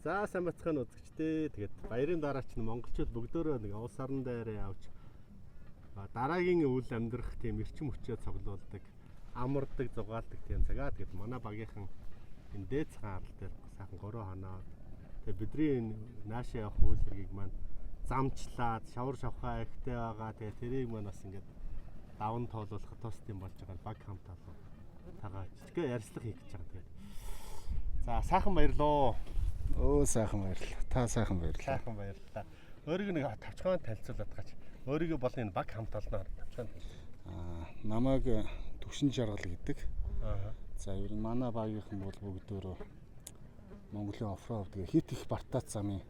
За, сайн бацгаана, үзэгчдээ. Тэгээд баярын дараа чинь монголчууд бүгдөөрөө нэг уус орон дээрээ явж дараагийн үйл амьдрах тийм эрчим хүчээ цуглуулдаг, амардаг, зугаалдаг тийм цагаа. Тэгээд манай багийнхан энэ дээд цагаан арал дээр сайхан 3 хоноо. Тэгээд бидний энэ наашаа явах үйл хэргийг маань замчлаад шавар шавхаа ихтэй байгаа. Тэгээд тэрийг маань бас ингээд даван тоолуулах тус тийм болж байгаа баг хамт олон тагаа жижигхэн ярилцлага хийх гэж байгаа. Тэгээд за, сайхан баярлоо. Өө, сайхан баярлалаа. Та сайхан баярлалаа. Сайхан баярлалаа. Өөрийгөө нэг тавчхан танилцуулаад гач. Өөрийгөө болон энэ баг хамт олноор тавчхан. Намайг Төвшин Жаргал гэдэг. Аа. За, ер нь манай багийнхан бол бүгдөө Монголын off-road гэх хит их бартац замын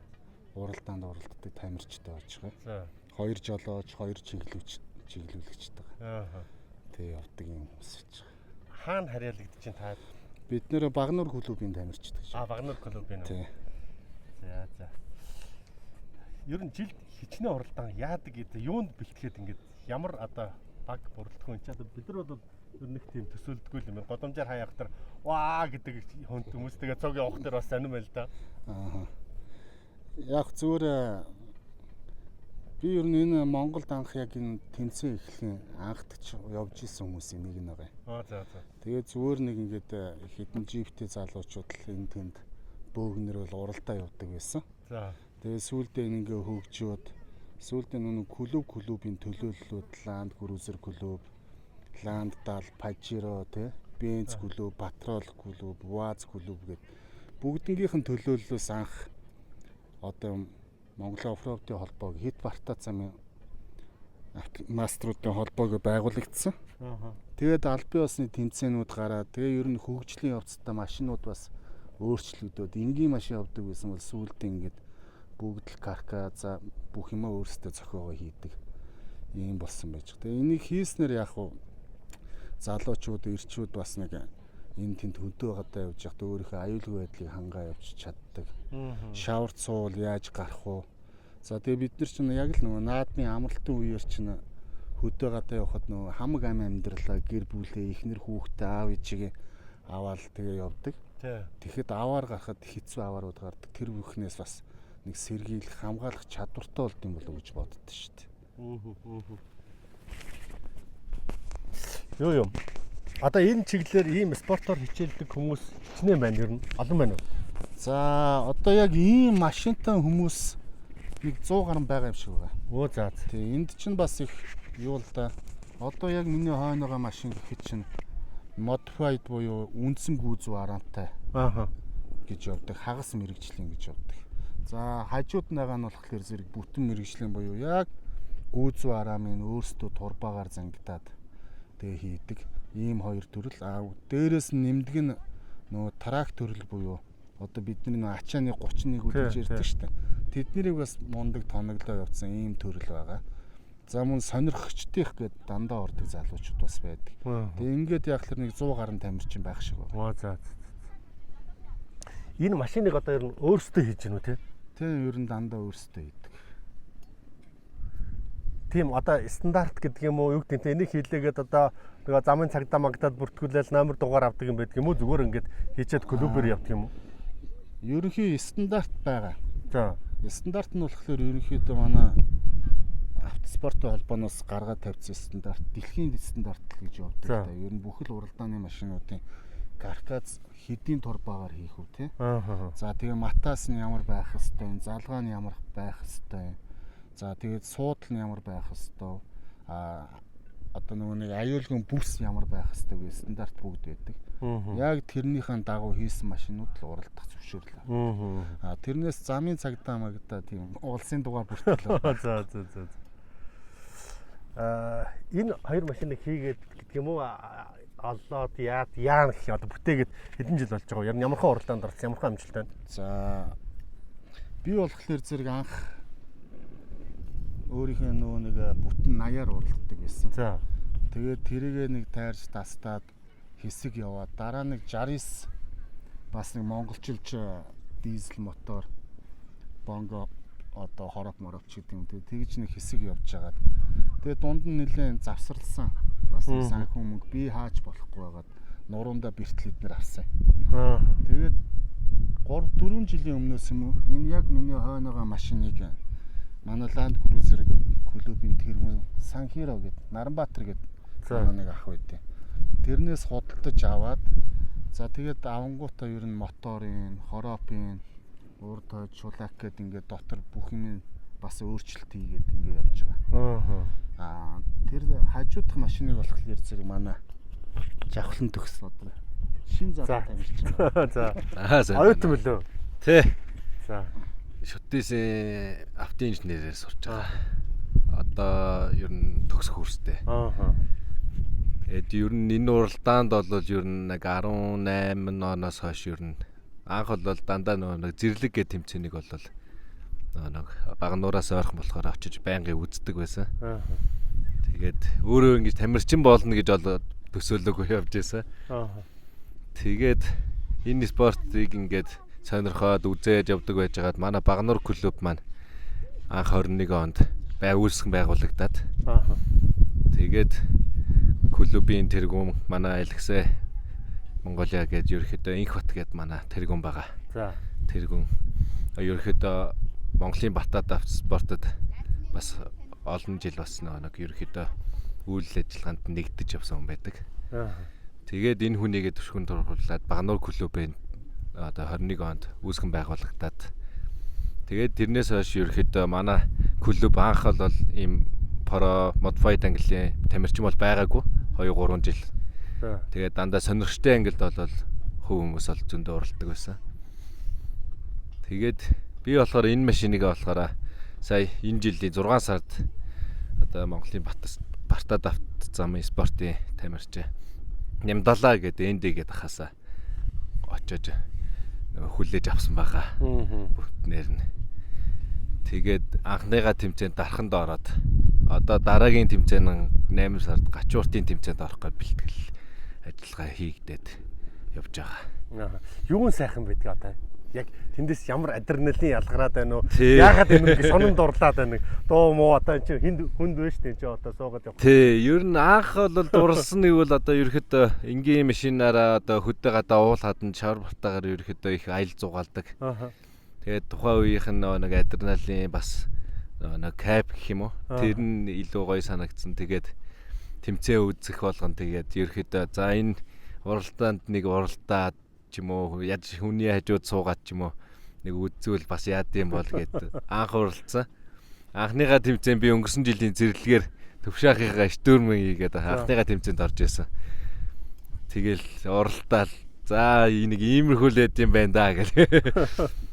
уралдаанд оролддог тамирчтай байж байгаа. За. Хоёр жолооч, хоёр чиглүүлэгчтэй. Аа. Тэг явдаг юм хүмүүс байж байгаа. Хаана харьяалагдаж чинь та? Бид нэр Багнуур клубын тамирчид гэж. А, Багнуур клубын үү? Тий. За. Ер нь жилд хичнээн уралдаан яадаг гэдэг, юунд бэлтгэхэд ингээд ямар одоо баг бүрэлдэхүүн чи одоо бид нар бол ер нь нэг тийм төсөөлдөггүй юм байна. Годамжаар хаяах тэр ваа гэдэг хүн хүмүүстэйгээ цуг явах тэр бас сонирм байл да. Аа. Яг зүгээр би ер нь энэ Монголд анх яг энэ тэмцээн эхлэхийн анхдагч явж исэн хүмүүсийн нэг нь байгаа. Аа, за. Тэгээ зүгээр нэг ингээд хэдэн джиптэй залуучууд л энэ тэнд бөөгнөр бол уралдаа явдаг байсан. За. Тэгээ сүүлдээ ингээ хөгжөөд сүүлдээ нүг клубын төлөөллүүд Land Cruiser клуб, Land Dal, Pajero тий, Benz клуб, Patrol клуб, Vaz клуб гэд бүгднгийнх нь төлөөллөөс анх одоо Монголын off-road ын холбоог хит бартаа замын маструудын холбоог байгуулагдсан. Аа. Тэгээд албан ёсны тэмцээнүүд гараад, тэгээ ер нь хөгжлийн явцдаа машинууд бас өөрчлөгдөөд, энгийн машин явдаг байсан бол сүүлдээ ингээд бүгд л карка, за, бүх юмаа өөрсдөө зохиогоо хийдэг ийм болсон байж байгаа. Тэгээ энийг хийснээр яг уу залуучууд, эрчүүд бас нэг энэ тэнд хөдөө гадаа явж байхдаа өөрийнхөө аюулгүй байдлыг хангаа явж чаддаг. Шавар цуул яаж гарах уу? За, тэгээ бид нар чинь яг л нөгөө наадмын амралтын үеэр чинь хөдөө гадаа явхад нөгөө хамаг ам амьдралаа, гэр бүлээ, эхнэр хүүхдээ, аав ээжигээ аваад тэгээ явдаг. Тий. Тэгэхэд аваар гарахад хэцүү аваарууд гардаг. Тэр бүхнээс бас нэг сэргийлэх, хамгаалах чадвартай болд юм болов уу гэж боддоо шүү дээ. Юу юм? Одоо энэ чиглэлээр ийм спортоор хичээлдэг хүмүүс хичнээн байна, ер нь олон байна уу? За, одоо яг ийм машинтай хүмүүс нэг 100 гаруй байгаа юм шиг байгаа. Өө, за. Тий, энд чинь бас их юу л да. Одоо яг миний хойно байгаа машин гэхэд чинь modified буюу үндсэн гүйзүү араантай гэж явдаг. Хагас мэргэжлийн гэж явдаг. За, хажууд нь байгаа нь болохоор зэрэг бүтэн мэргэжлийн буюу яг гүйзүү араамын өөрсдөө турбаагаар зангидаад тэгээ хийдэг. Ийм хоёр төрөл. А дээрээс нь нэмдэг нь нөгөө truck төрөл буюу одоо бидний нөгөө ачааны 31 гэж ярьдаг шүү дээ. Тэднийг бас мундаг тоноглоо явцсан ийм төрөл байгаа. За, мөн сонирхогчдих гээд дандаа ордог залуучууд бас байдаг. Тэгээ ингээд яг л нэг 100 гаруй тамирчин байх шиг байна. Оо, за. Энэ машиныг одоо ер нь өөрсдөө хийж гэнэ үү, те? Тийм, ер нь дандаа өөрсдөө хийдэг. Тийм одоо стандарт гэдэг юм уу, юу гэдэг нь, энийг хийлээгээд одоо нөгөө замын цагдаа магдаад бүртгүүлээл номер дугаар авдаг юм байдаг юм уу, зүгээр ингээд хийчээд клубээр явдаг юм уу? Ерөнхий стандарт байгаа. За. Стандарт нь болохоор ерөнхийдөө манай автоспортын холбооноос гаргаад тавьсан стандарт, дэлхийн стандарт л гэж явдаг та. Ер нь бүхэл уралдааны машинуудын каркас хэдийн турбаагаар хийх үү те. Аа. За, тэгээ матаас нь ямар байх хэвтэй, залгаа нь ямар байх хэвтэй. За, тэгээд суудал нь ямар байх хэвтэй. А одоо нөгөө нэг аюулгүй бүс ямар байх хэвтэй гэх стандарт бүгд байдаг. Яг тэрнийхэн дагуу хийсэн машинууд л уралдах зөвшөөрлөө. А тэрнээс замын цагдаа магдаа тийм улсын дугаар бүртгэл. За. Аа, энэ хоёр машиныг хийгээд гэдэг юм уу, оллоод яад яана гэх юм, одоо бүтээгээд хэдэн жил болж байгаа вэ? Ямархан уралдаанд орсон, ямархан амжилттай байна? За, би болохоор зэрэг анх өөрийнхөө нөгөө нэг бүтэн 80-аар уралддаг байсан. За. Тэгээд тэрийгэ нэг тайрч дастаад хэсэг яваад, дараа нэг 69 бас нэг монголчилж дизель мотор бонго одоо хороп мороп ч гэдэг юм те, тэгж нэг хэсэг явж хагаад, тэгээд дунд нь нэлээд завсарлсан. Бас нэг санхүү мөнгө би хаач болохгүй байгаад нурундаа бэртэл эднэр авсан. Аа. Тэгээд 3 3 4 жилийн өмнөөс юм уу? Энэ яг миний хойноогоо машиныг манай Land Cruiser клубын тэргүүн Санхиро гэдэг Наранбаатар гэдэг нэг ах байдیں۔ Тэрнээс худалдаж аваад за тэгээд авангуудаа ер нь моторын, хоропын, урд хойд шулак гэдэг ингээд дотор бүх юм бас өөрчлөлт хийгээд ингээд явж байгаа. Аа тэр хажуудах машиныг болохоор зэрэг манай жавхлан төгс одоо шин залуу тамирч. За. Оюутан мөлөө. Тэ. За. Шүтээсийн авто инженерээр сурч байгаа. Одоо ер нь төгсөх курстэй. Аа. Тэгээд ер нь энэ уралдаанд бол ер нь нэг 18 оноос хойш ер нь анх бол дандаа нөгөө нэг зэрлэг гэх тэмцээнийг бол нөгөө нэг багнуураас ойрхон болохоор очиж байнгын үздэг байсан. Аа. Тэгээд өөрөө ингэж тамирчин болно гэж бол төсөөлөөгүй явж байсан. Аа. Тэгээд энэ спортыг ингээд сонирхоод үзээж явдаг байжгаад манай Багнуур клуб маань анх 21 онд үүсгэн байгуулагдаад. Аа. Тэгээд клубын тэргүүн манай Алексей Монголиа гэж ерөөхдөө Инхбат гээд манай тэргүүн байгаа. За. Тэргүүн ерөөхдөө Монголын Батад автоспортод бас олон жил бас нэг ерөөхдөө үйл ажиллагаанд нэгдэж явсан хүн байдаг. Аа. Тэгээд энэ хүнийгээ түшгүн дургуулад Багнуур клубын одоо 21 онд үүсгэн байгуулагдаад тэгээд тэрнээс хойш ерөөхдөө манай клуб анх бол ийм про modified английн тамирчин бол байгаагүй 2 3 жил. Тэгээд дандаа сонирхчтой ангилд бол хөв хүмүүс бол зөндөө уралдаг байсан. Тэгээд би болохоор энэ машиныг болохоор сая энэ жилийн 6 сард одоо Монголын Бартад авто замын спортын тамирчин Нямдалаа гэдэг энд гэдэг хасаа очиж хүлээж авсан байгаа. Бүтнээр нь. Тэгээд анхныгаа тэмцээнд дарханд ороод одоо дараагийн тэмцээн нь 8 сард Гачууртын тэмцээнд орох гэж бэлтгэл ажиллагаа хийгдээд явж байгаа. Юун сайхан байдгийг одоо яг тэндээс ямар адреналин ялгараад байна уу? Яагаад энэ нэг сонин дурлаад байна? Дуу муу одоо энэ чинь хинд хүнд байна шүү дээ, энэ чинь одоо суугаад явах. Тий, ер нь анх бол дурлсан нэг бол одоо ерөөхдөө энгийн машинаараа одоо хөдөө гадаа уул хаданд шар бартаагаар ерөөхдөө их аялал зугаалдаг. Тэгээд тухайн үеийнх нь нэг адреналин бас нэг кайп гэх юм уу? Тэр нь илүү гоё санагдсан. Тэгээд тэмцээн үзэх болгон тэгээд ерөөхдөө за энэ уралдаанд нэг уралдаад ч юм уу яаж хүний хажууд суугаад ч юм уу нэг үзвэл бас яад юм бол гэд анх уралдсан. Анхныхаа тэмцээн би өнгөрсөн жилийн зэрлэгээр төвшаахынхаа штурмын хийгээд анхныхаа тэмцээнд орж исэн. Тэгэл уралдаал за нэг иймэрхүү л эд юм байна да гэл.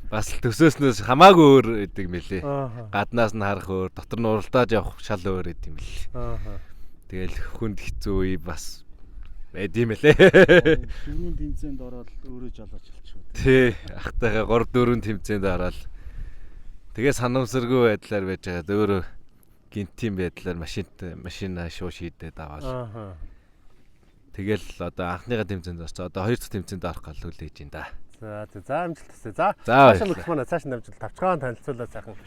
Бас л төсөөснөөс хамаагүй өөр гэдэг мэлээ. Гаднаас нь харах өөр, дотор нь уралдааж явах шал өөр гэдэг юм лээ. Тэгэл хүнд хэцүү үе бас байд юм лээ. Дөрвөн тэмцээнд ороод өөрөө жолооч болчихоо. Тий, ахтайгаа 3 4 тэмцээнд ороод тэгээ санамсаргүй байдлаар байж байгаа. Өөрөө гинтийн байдлаар машина шуу шийдээд аваад. Тэгэл одоо анхныхаа тэмцээнд орсон. Одоо хоёр дахь тэмцээнд орох гал хүлээж байна да. За за амжилт хүсье. За цаашаа микрофоноо цааш нь амжилт тавчгаан танилцуулаад сайхан.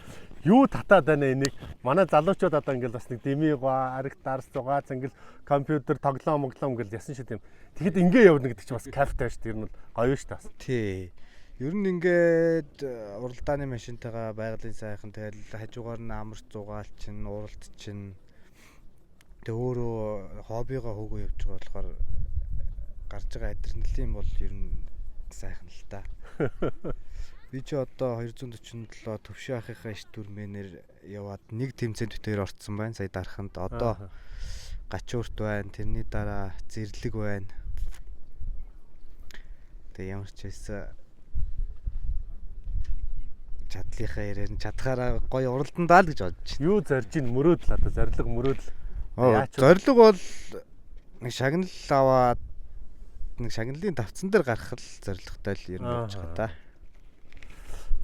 Юу татаад байна энийг? Манай залуучууд одоо ингээл бас нэг дэмий гоо, ариг дарс зугаа зингэл компьютер тоглоом моглоом гэл ясан шит юм. Тэгэхэд ингээ явна гэдэг чинь бас кайфтай шүү дээ. Ер нь бол гоё шүү дээ бас. Тий. Ер нь ингээд уралдааны машинтайгаа байгалийн сайхан тэгэл хажуугаар нь амарч зугаал чинь, уралд чинь тэг өөрөө хоббигоо хөөгөө явж байгаа болохоор гарч байгаа адреналин бол ер нь сайхан л та. Би чи одоо 247 төвшин ахынхаа штурмэнээр яваад нэг тэмцээнд битээр орцсон байна. Сая дарханд одоо Гачуурт байна. Тэрний дараа зэрлэг байна. Тэгээ ямар ч байсан чадлынхаа яриар нь чадхаараа гоё уралдан даа л гэж бодож байна. Юу зорж ин мөрөөдөл одоо зорилго мөрөөдөл. Зорилго бол нэг шагнал аваад нэг шагналын давцсан дээр гарах л зорилготой л ер нь явж байгаа та.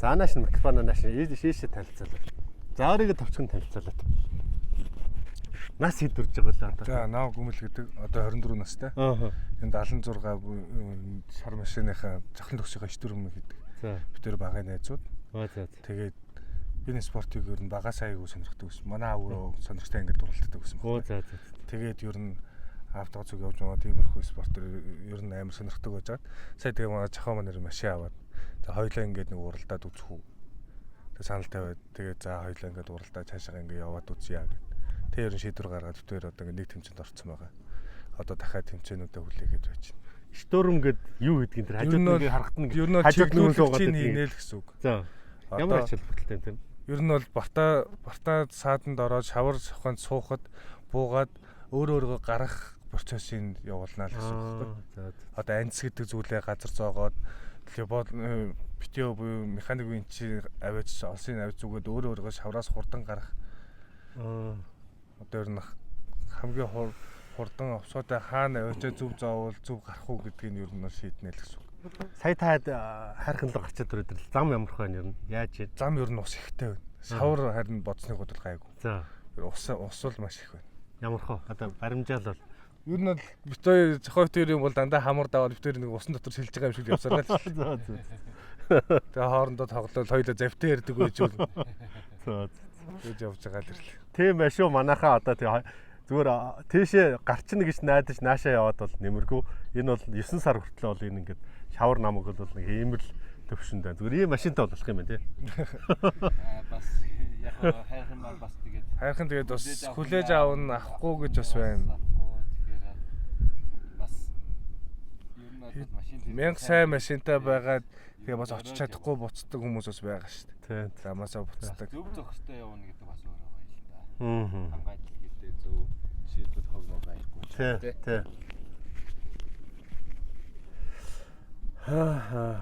За нааш микрофоноо нааш ийшээ танилцуулаа. За өөрийгөө товчхон танилцуулаад. Нас хэд хүрж байгаа вэ одоо? За наа гүмэл гэдэг одоо 24 настай. Энэ 76 шар машиныхаа жахлан төгсийнхаа штурм гэдэг. За. Бид тэр багын найзууд. За. Тэгээд энэ спортыг ер нь багаас аягүй сонирхдаг гэсэн. Манай аав өөрөө сонирхтой ингээд дурладаг гэсэн. За. Тэгээд ер нь автоо зүг явж байгаа тиймэрхүү спортоор ер нь амар сонирхдаг байж байгаа. Сая тэгээ манай жахаа манаар машин аваад За хоёлаа ингээд нэг уралдаад үзэх үү. Тэгээ санал тавиад тэгээ за хоёлаа ингээд уралдаа цаашаа ингээд яваад үзье гэд. Тэгээ ер нь шийдвэр гаргаад бид хоёр одоо ингээд нэг тэмцээнд орцсон байгаа. Одоо дахиад тэмцээнүүдээ хүлээгээд байж байна. Шторм гэд юу гэдгийг тэр хажууд нь харахад нь ер нь хажууд нь суугаад байдаг л гэсэн үг. За. Ямар ач холбогдолтой юм тэр? Ер нь бол бартаа сааданд ороод шавар сохонд суухад буугаад өөрөө өөрийгөө гаргах процессыг явуулнаа л гэсэн үг байхгүй. Одоо анц гэдэг зүйлээ газар зоогоод битио буюу механик винчи аваач олсын авч зүгээд өөрөө өөрийгөө шавраас хурдан гарах. Одоо ер нь хамгийн хурдан овсоотой хаана аваачаа зөв зоовол зөв гарах уу гэдгийг нь ер нь шийднэ л гэсэн үг. Сая таад хайрхан руу гарчаад түрүү зам ямарх байна ер нь? Яаж вэ? Зам ер нь ус ихтэй байна. Савар харин бодсны бодол гайгүй. За. Ус бол маш их байна. Ямарх вэ? Одоо баримжаал бол ер нь бол бит хоёр зохиот хоёр юм бол дандаа хамар даваад бит хоёр нэг усан дотор шилж байгаа юм шиг явсараа л. За за. Тэгээ хоорондоо тоглоод хоёулаа завтай ярьдаг байж бол. За. Гэж явж байгаа л ирлээ. Тийм байх шүү манайхаа одоо тэгээ зүгээр тийшээ гарчна гэж найдаж наашаа яваад бол нэмэргүй. Энэ бол 9 сар хүртэл бол энэ ингээд шавар намаг бол нэг иймэрл төвшөнд байна. Зүгээр ийм машинтай болох юм байна тий. Бас яг хайрхан маань бас тэгээд хайрхан тэгээд бас хүлээж аавна авахгүй гэж бас байна. Тэгэхээр бас ер нь бол машин мянга сайн машинтай байгаад тэгээ бас очиж чадахгүй буцдаг хүмүүс бас байгаа шүү дээ. Тий. Замаасаа буцдаг. Зөв зохистой явна гэдэг бас өөрөө гоё л та. Аа. Хангай дэлхийдээ зөв жишээлбэл хог мог аяхгүй ч тий. Тий. Аа.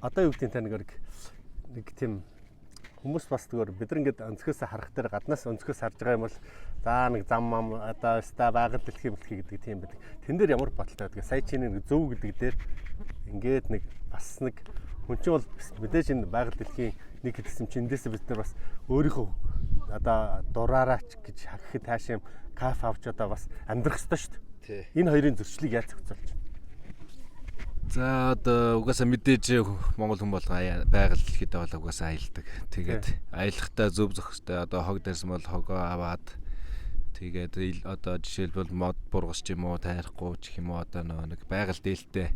Одоо юу гэдгийг та нэг тийм хүмүүс бас зүгээр бид нар ингээд өнцгөөс харах дээр гаднаас өнцгөөс харж байгаа юм бол за нэг зам мам одоо ста байгаль дэлхий мэлхий гэдэг тийм байдаг. Тэн дээр ямар бодолтой байдаг. Сая чиний нэг зөв гэдэг дээр ингээд нэг бас нэг хүн чинь бол мэдээж энэ байгаль дэлхийн нэг хэдсэн чинь эндээс бид нар бас өөрийнхөө одоо дураараач гэж хахад таашаа юм кафе авч одоо бас амьдрах ёстой шүү дээ. Энэ хоёрын зөрчлийг яаж зохицуулж байна? За одоо угаасаа мэдээж Монгол хүн болгон байгаль дэлхийдээ бол угаасаа аялдаг. Тэгээд аялахдаа зөв зохистой одоо хог дэрсэн бол хогоо аваад тэгээд одоо жишээлбэл мод бургас ч юм уу тайрахгүй ч юм уу одоо нэг байгаль дээлтэй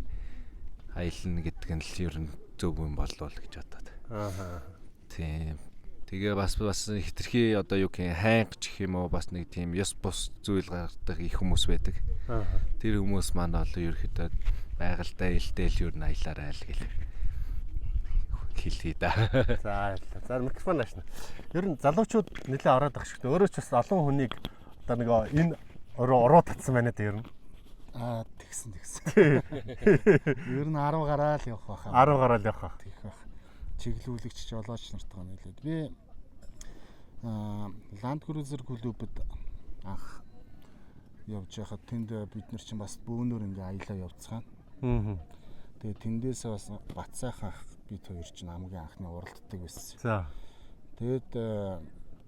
аялна гэдэг нь л ер нь зөв юм болов гэж бодоод. Аа. Тийм. Тэгээ бас хитрхи одоо юу гэх юм хайнг ч гэх юм уу бас нэг тийм ёс бус зүйл гаргадаг их хүмүүс байдаг. Аа. Тэр хүмүүс маань бол ерөөхдөө байгальтай илтэл юу н аялаарай л гэл хэлье да. За баярлалаа. За микрофон наашна. Ер нь залуучууд нэлээ ороод ах шигтэй. Өөрөө ч бас олон хүнийг одоо нэг энэ уруу татсан байна дээ ер нь. Аа тэгсэн. Ер нь 10 гараал явах байхаа. 10 гараал явах байх. Тэгэх байх. Чиглүүлэгч жолооч нартайгаа нэлээд. Би Land Cruiser клубд анх явж байхад тэнд бид нар чинь бас бөөнөр ингээ аялаа явцгаана. Аа. Тэгээ тэндээсээ бас Батсайхан ах бид хоёр чинь хамгийн анхны уралддаг байсан. За. Тэгээд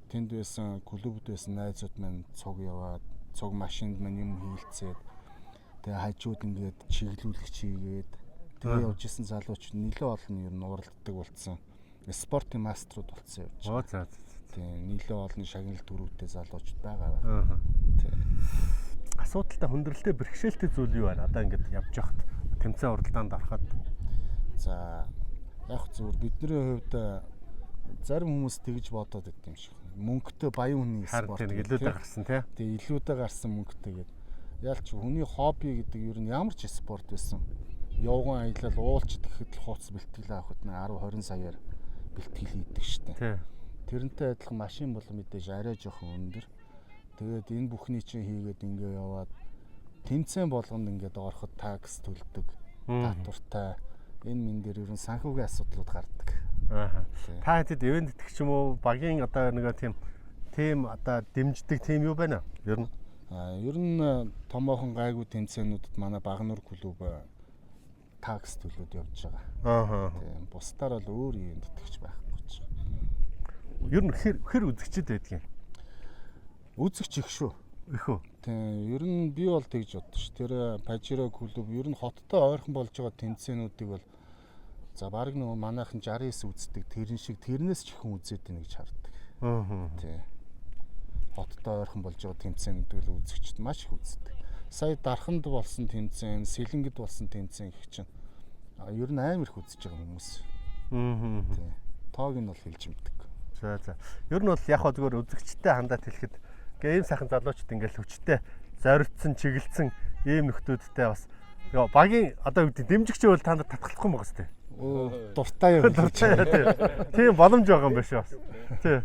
тэнд байсан клубд байсан найзууд маань цуг яваад цуг машинд маань юм хийлцээд тэгээ хажууд ингээд чиглүүлэгч хийгээд тэгээ явж исэн залуучууд нэлээд олон ер нь уралддаг болсон. Спортын маструуд болсон явж. Оо за. Тийм нэлээд олон шагнал төрөвтэй залуучууд байгаа. Аа. Тийм. Асуудалтай хүндрэлтэй бэрхшээлтэй зүйл юу байна? Одоо ингээд явж явахад тэмцээн уралдаанд ороход. За яг зүгээр бидний хувьд зарим хүмүүс тэгж бодоод байт юм шиг. Мөнгөтэй баян хүний спорт гэдэг илүүдээ гарсан тий. Тэгээ илүүдээ гарсан мөнгөтэй гэдэг. Ялч хүний хобби гэдэг ер нь ямар ч спорт байсан. Явган аялал уулч гэхэд л хууц бэлтгэл авахд 10 20 саяар бэлтгэл хийдэг штэ. Тий. Тэрнтэй адилхан машин бол мэдээж арай жоохон өндөр. Тэгээд энэ бүхний чинь хийгээд ингээ яваад тэмцээн болгонд ингээд ороход такс төлдөг. Татвартай энэ мэн дээр ер нь санхүүгийн асуудлууд гардаг. Аа. Та хэдэд ивент итгэх ч юм уу багийн одоо нэг тийм одоо дэмждэг тийм юу байна? Ер нь ер нь томоохон гайгүй тэмцээнүүдэд манай Багануур клуб такс төлөөд явж байгаа. Аа. Тийм. Бусдаар бол өөр ивент итгэгч байхгүй ч. Ер нь хэр үзэгчд байдгийг? Үзэгч их шүү. Их үү? Тийм. Ер нь би бол тэгж боддог ш. Тэр Pajero клуб ер нь хоттой ойрхон болж байгаа тэмцээнүүдийг бол за баг нөгөө манайхан 69 үздэг тэрэн шиг тэрнээс ч ихэн үзээд байна гэж хардаг. Аа. Тийм. Хоттой ойрхон болж байгаа тэмцээнүүдийг л үзэгчд маш их үздэг. Сая Дарханд болсон тэмцээн, Сэлэнгэд болсон тэмцээн гэх чинь А ер нь амар их үзэж байгаа хүмүүс. Тий. Тоог нь бол хэлж мэддэг. За за. Ер нь бол яг хоо зүгээр үзэгчтэй хандаад хэлэхэд ингээ ийм сайхан залуучууд ингээл хүчтэй зоригдсон, чиглэлсэн ийм нөхдүүдтэй бас багийн одоо юу гэдэг дэмжигч бол та нар татгалзахгүй юм байгаа сте. Өө дуртай юм. Дуртай тий. Тийм боломж байгаа юм байна шүү бас. Тий.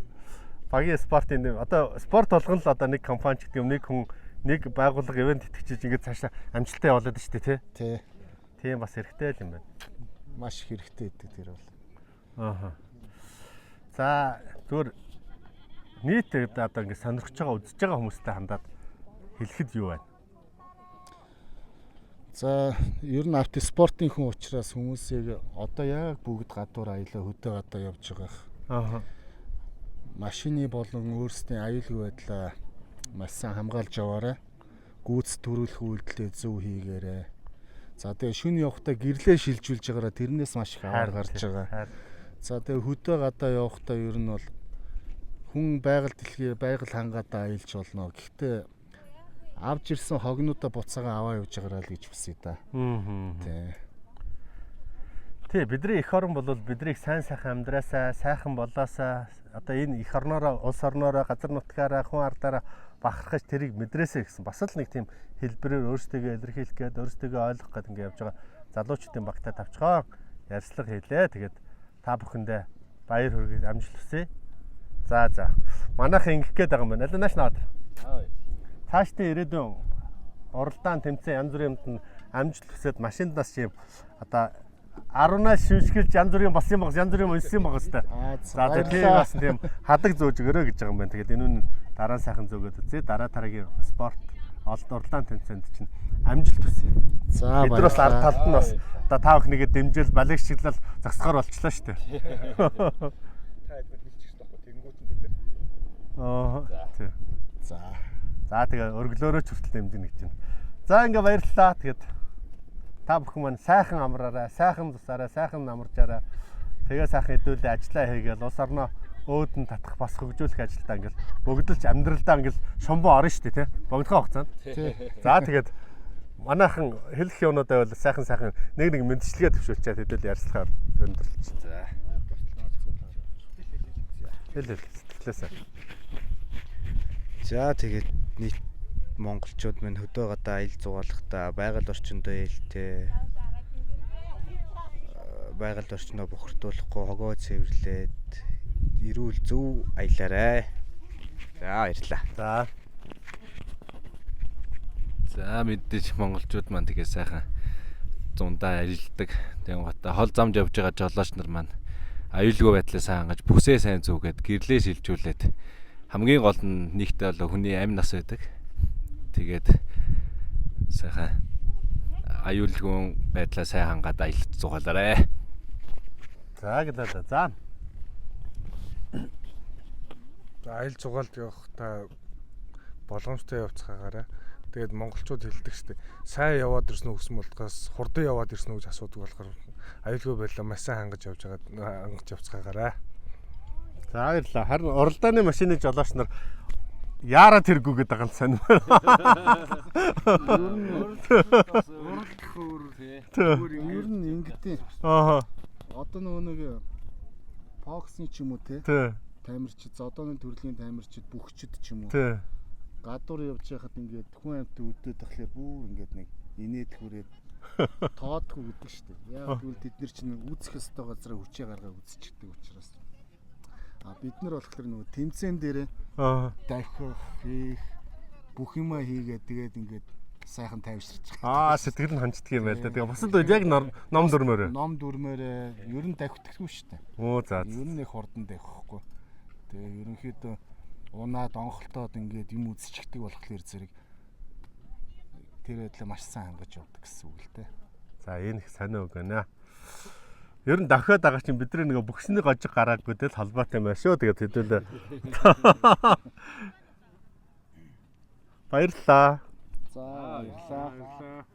Багийн спортын нэм одоо спорт болгон л одоо нэг компани ч гэдэг юм нэг хүн нэг байгууллага ивент итгэжиж ингээд цаашаа амжилттай явуулаад шүү дээ тий. Тий. Тийм бас хэрэгтэй л юм байна. Маш хэрэгтэй гэдэг тэр бол. Ааха. За зүгээр нийт одоо ингээд сонирхож байгаа үзэж байгаа хүмүүстэй хандаад хэлэхэд юу байна? За ер нь автоспортын хүн учраас хүмүүсийг одоо яг бүгд гадуур аялаа хөдөө гадаа явж байгаа. Ааха. Машины болон өөрсдийн аюулгүй байдлаа маш сайн хамгаалж яваарай. Гүйц төрүүлэх үйлдэлээ зөв хийгээрэй. За тэгээ шөнө явахдаа гэрлээ шилжүүлж байгаараа тэрнээс маш их аваар гарч байгаа. За тэгээ хөдөө гадаа явахдаа ер нь бол хүн байгаль дэлхий байгаль хангаадаа аялж болно. Гэхдээ авч ирсэн хогнуудаа буцаагаа аваа явж байгаарай л гэж хүсье да. Тий. Тий, бидний эх орн бол биднийг сайн сайхан амьдраасаа, сайхан болоосаа одоо энэ эх орноороо, улс орноороо, газар нутгаараа, хүн ардаараа бахархаж тэрийг мэдрээсэй гэсэн бас л нэг тийм хэлбэрээр өөрсдийгөө илэрхийлэх гээд, өөрсдийгөө ойлгох гээд ингэ явж байгаа залуучдын багтаа тавчгаа ярьцлага хийлээ. Тэгээд та бүхэндээ баяр хүргэе, амжилт хүсье. За за. Манайх ингэх гээд байгаа юм байна. Аль нааш наад. Цаашдын ирээдүйн уралдаан тэмцээн янз бүрийн юмд нь амжилт хүсээд машиндаас юм одоо 10-аас шүншгэлж янз бүрийн болсон юм баг, янз бүрийн уншсан юм баг хэвээр. За тийм бас тийм хадаг зөөж өгөрөө гэж байгаа юм байна. Тэгээд энэ үн дараа нь сайхан зөөгөөд үзье. Дараа дараагийн спорт олд уралдаан тэмцээнд чинь амжилт хүсье. За Бид нар бас ард баярлалаа. талд нь бас одоо та бүхнийгээ дэмжил балиг шиглэл зогсохоор болчлоо шүү дээ. Та хэд хэлчихсэн байхгүй тэгэнгүүт нь бид нар. Аа. Тий. За. За тэгээ өргөлөөрөө ч хүртэл дэмжинэ гэж байна. За ингээ баярлалаа. Тэгээд та бүхэн маань сайхан амраарай, сайхан зусаарай, сайхан намаржаарай. Тэгээ сайхан хэдүүлээ ажиллаа хийгээл улс орноо өөдөн татах бас хөгжүүлэх ажилдаа ингээл богдолч амьдралдаа ингээл шомбоо орно шүү дээ тий. Богдохоо хугацаанд. За тэгээд манайхан хэлэх юмнууд байвал сайхан сайхан нэг нэг мэдчилгээ төвшүүлчихэд хэдүүл ярьцлахаар өндөрлөж. За. Хэл хэл сэтгэлээсээ. За тэгээд нийт монголчууд минь хөдөө гадаа аялал зугаалахдаа байгаль орчиндөө ээлтэй байгаль орчноо бохирдуулахгүй хогоо цэвэрлээд эрүүл зөв аялаарай. За баярлалаа. За За мэдээж монголчууд маань тэгээ сайхан зундаа ажилдаг. Тэгэн гата хол замд явж байгаа жолооч нар маань аюулгүй байдлаа сайн хангаж бүсээ сайн зүгээд гэрлээ шилжүүлээд хамгийн гол нь нийгтэй бол хүний амь нас байдаг. Тэгээд сайхан аюулгүй байдлаа сайн хангаад аялал зугаалаарэ. за гэлээ. За За аялал зугаалд явахдаа боломжтой явцгаагаарай. Тэгээд монголчууд хэлдэг штеп. Сайн яваад ирсэн үү гэсэн болдгоос хурдан яваад ирсэн үү гэж асуудаг болохоор аюулгүй байдлаа маш сайн хангаж явж байгаа хангаж явцгаагаарай. За баярлалаа. Харин уралдааны машины жолооч нар яараа тэргүй гэдэг ганц сонь байна. Ер нь ингэдэй. Аа. Одоо нөгөө нэг Fox-ны ч юм уу те Тэ. тамирчид, зодооны төрлийн тамирчид, бүхчид ч юм уу. Тэ. Гадуур явж байхад ингээд хүн амьтан өдөөд тахлаар бүр ингээд нэг инээд хүрээд тоодгүй гэдэг шүү дээ. Яг тэгвэл тэд нар чинь үүсэх ёстой газараа хүчээ гаргаа үзчихдэг учраас. А бид нар болохоор нөгөө тэмцээн дээрээ Аа. дахих, хийх бүх юмаа хийгээд тэгээд ингээд сайхан тайвширч байгаа. Аа сэтгэл нь ханждаг юм байл да. Тэгээ бусад үед яг ном дүрмээр. Ном дүрмээр ер нь давхдаггүй шүү дээ. Оо за. Ер нь их хурдан давхихгүй. Тэгээ ерөнхийдөө унаад онхолтоод ингээд юм үзчихдэг болохоор зэрэг тэр байдлаа маш сайн хангаж явдаг гэсэн үг л дээ. За энэ их сонио үг байна. Ер нь дахиад байгаа чинь бидний нэг бүхсний гожиг гараагүй тэл холбоотой юм байна шүү. Тэгээд хэдүүлээ. Баярлалаа. За баярлалаа.